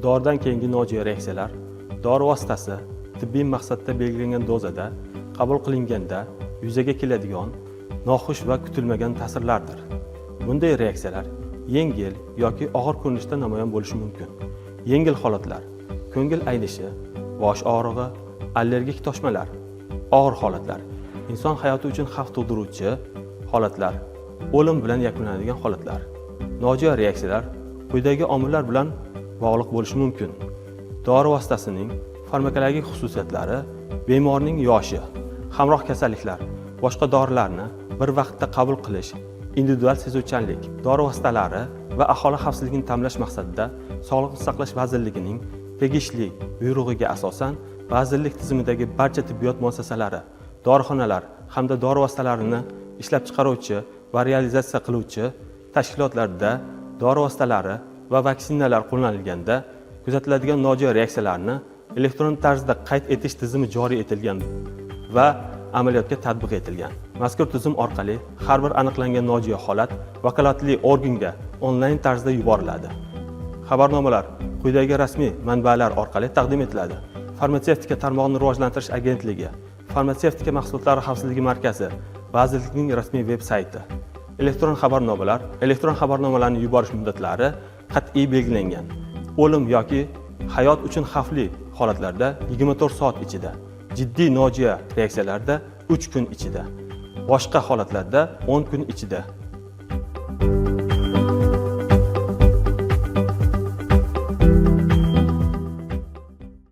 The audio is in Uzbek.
Doridan keyingi nojo'ya reaksiyalar dori vositasi tibbiy maqsadda belgilangan dozada qabul qilinganda yuzaga keladigan noxush va kutilmagan ta'sirlardir. Bunday reaksiyalar yengil yoki og'ir ko'rinishda namoyon bo'lishi mumkin. Yengil holatlar: ko'ngil aynishi, bosh og'rig'i, allergik toshmalar. Og'ir holatlar: inson hayoti uchun xavf tug'diruvchi holatlar, o'lim bilan yakunlanadigan holatlar. Nojo'ya reaksiyalar quyidagi omillar bilan bog'liq bo'lishi mumkin: dori vositasining farmakologik xususiyatlari, bemorning yoshi, hamroh kasalliklar, boshqa dorilarni bir vaqtda qabul qilish, individual sezuvchanlik. Dori vositalari va aholi xavfsizligini ta'minlash maqsadida Sog'liqni saqlash vazirligining tegishli buyrug'iga asosan vazirlik tizimidagi barcha tibbiyot muassasalari, dorixonalar hamda dori vositalarini ishlab chiqaruvchi va realizatsiya qiluvchi tashkilotlarda dori vositalari va vaksinalar qo'llanilganda kuzatiladigan nojo'ya reaksiyalarni elektron tarzda qayd etish tizimi joriy etilgan va amaliyotga tatbiq etilgan. Mazkur tizim orqali har bir aniqlangan nojo'ya holat vakolatli organga onlayn tarzda yuboriladi. Xabarnomalar quyidagi rasmiy manbalar orqali taqdim etiladi: Farmatsevtika tarmog'ini rivojlantirish agentligi, Farmatsevtika mahsulotlari xavfsizligi markazi, vazirlikning rasmiy veb sayti. Elektron xabarnomalarni yuborish muddatlari qat'iy belgilangan. O'lim yoki hayot uchun xavfli holatlarda 24 soat ichida, jiddiy nojo'ya reaksiyalarda 3 kun ichida, boshqa holatlarda 10 kun ichida.